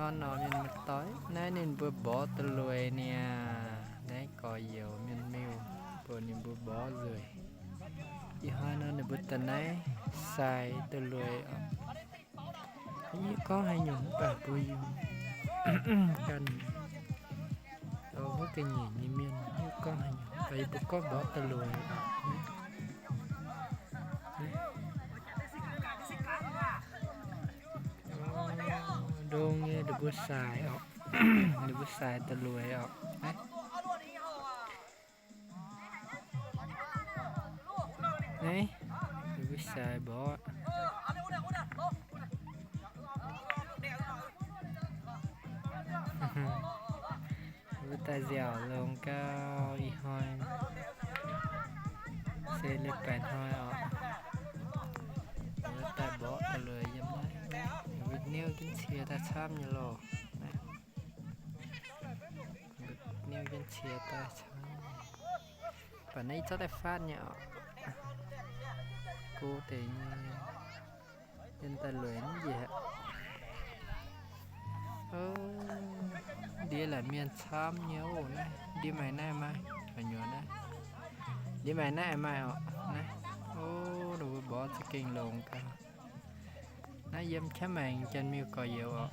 Nor nor mienh muoz-doic, naaiv ninh mbuo mborqv da'lueiz niaa. Naaiv gorx-youz mienh miuc, mbuox ninh mbuo mborqv nzueic. Ih hnoi nor ninh mbuo da'naaiv sai da'lueiz oc. Yie gorngv haaix nyungc mv baac mbuo yiem ganh wuov ga'nyiec nyei mienh, yie gorngv haaix nyungc, mv baac yie mbuo gorngv mborqv da'lueiz oc. Ndongc nyei ninh mbuo sai oc. Ninh mbuo sai da'lueiz oc. Naaiv, ninh mbuo sai mborqv. Wuov daaih nziaauc longx gau, ih hnoi se leiz-baaix hnoi oc. Wuov daaih mborqv da'lueiz yiem naaiv, ninh mbuo niouv jienv cie daaih camv nyei loh. Niouv jienv cie daaih camv. Baac naaiv ih zorqv daaih faatv nyei oc. Go deix nyei. Yiem da'lueiz mv njiec. Ndie laaix mienh camv nyei oc naaiv. Ndie maaih naaiv maaih, gu'nyuoz naaiv. Ndie maaih naaiv maaih oc naaiv. Ov, ninh mbuo mborqv za'gengh longx gau. Naaiv yiem Kaav Maengx Janx-Miuh Gorx-Youz oc.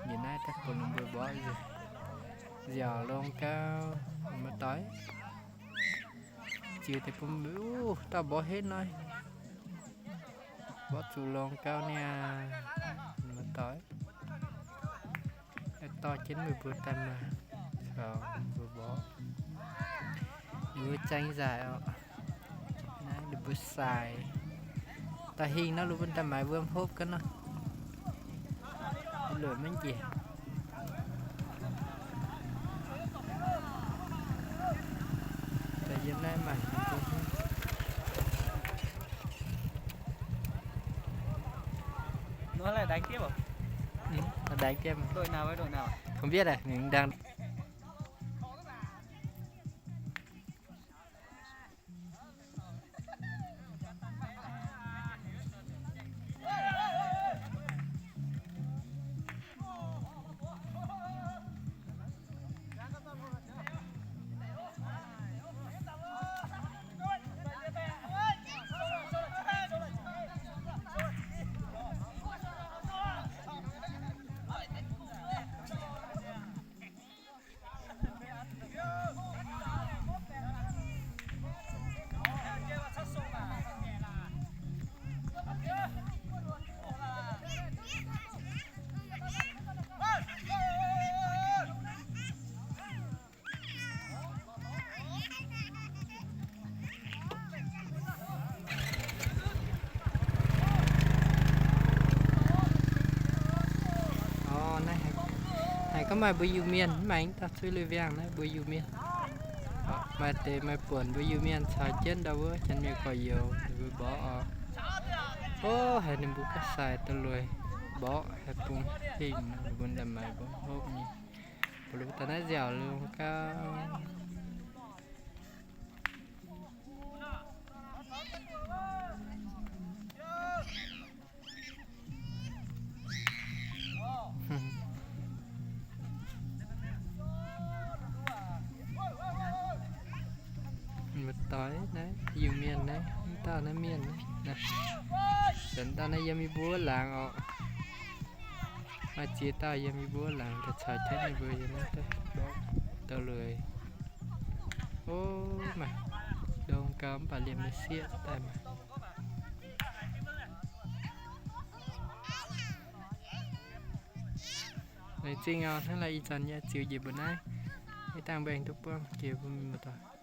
Njiec naaiv daaih bun ninh mbuo mborqv nziaauc longx gau, muoz-doic. Ziux deix bun, uv, dauh mborqv henv nor. Mborqv zuqc longx gau niaa, muoz-doic. Dorh jienv meih mbuo daaih maah, caux mbuo mborqv. Ninh mbuo zaeng nzaaih oc. Naaiv ninh mbuo sai. Da'hingh nor ninh mbuo daaih maaiz wuom hopv ga'naaiv. Luoqc maiv njiec. Daaih yiem naaiv maaic. Nó lại đánh tiếp à? Ừ, nó đánh tiếp mà. Đội nào với đội nào? Không biết này, mình đang Ov, naaiv haiz gorngv maaih mbuo Iu-Mienh, mv maaih dauh zuiz lui wiangh naaiv mbuo Iu-Mienh. Maaih deix maaih buonc mbuo Iu-Mienh caux jienv ndau wuov Janx-Miuh Gorx-Youz ninh mbuo mborqv oc. Ov, haiz ninh mbuo gorngv sai da'lueiz mborqv haiz bung hingh nor, ninh mbuo daaih maaiz mbuo hopv nyei. Ba'lungh daaih naaiv nziaauc longx gau. Muoz-doic naaiv, Iu-Mienh naaiv, mv dauh naaiv mienh naaiv. Dongh dauh naaiv yiem yie mbuo wuov laangz oc. Maaih ziex dauh yiem yie mbuo wuov laangz daaih caux jienv yie mbuo yiem naaiv daaih mborqv da'lueiz. Ov, maaih ndongc gau mv baac liemh nyei sieqv daaih maaih. Laengz zingh oc, hnangv naaiv ih zanc yie ziux njiec mbuo naaiv, ih dangh mbaengx duqv buangv jiex mbuo mienh muoz-doic.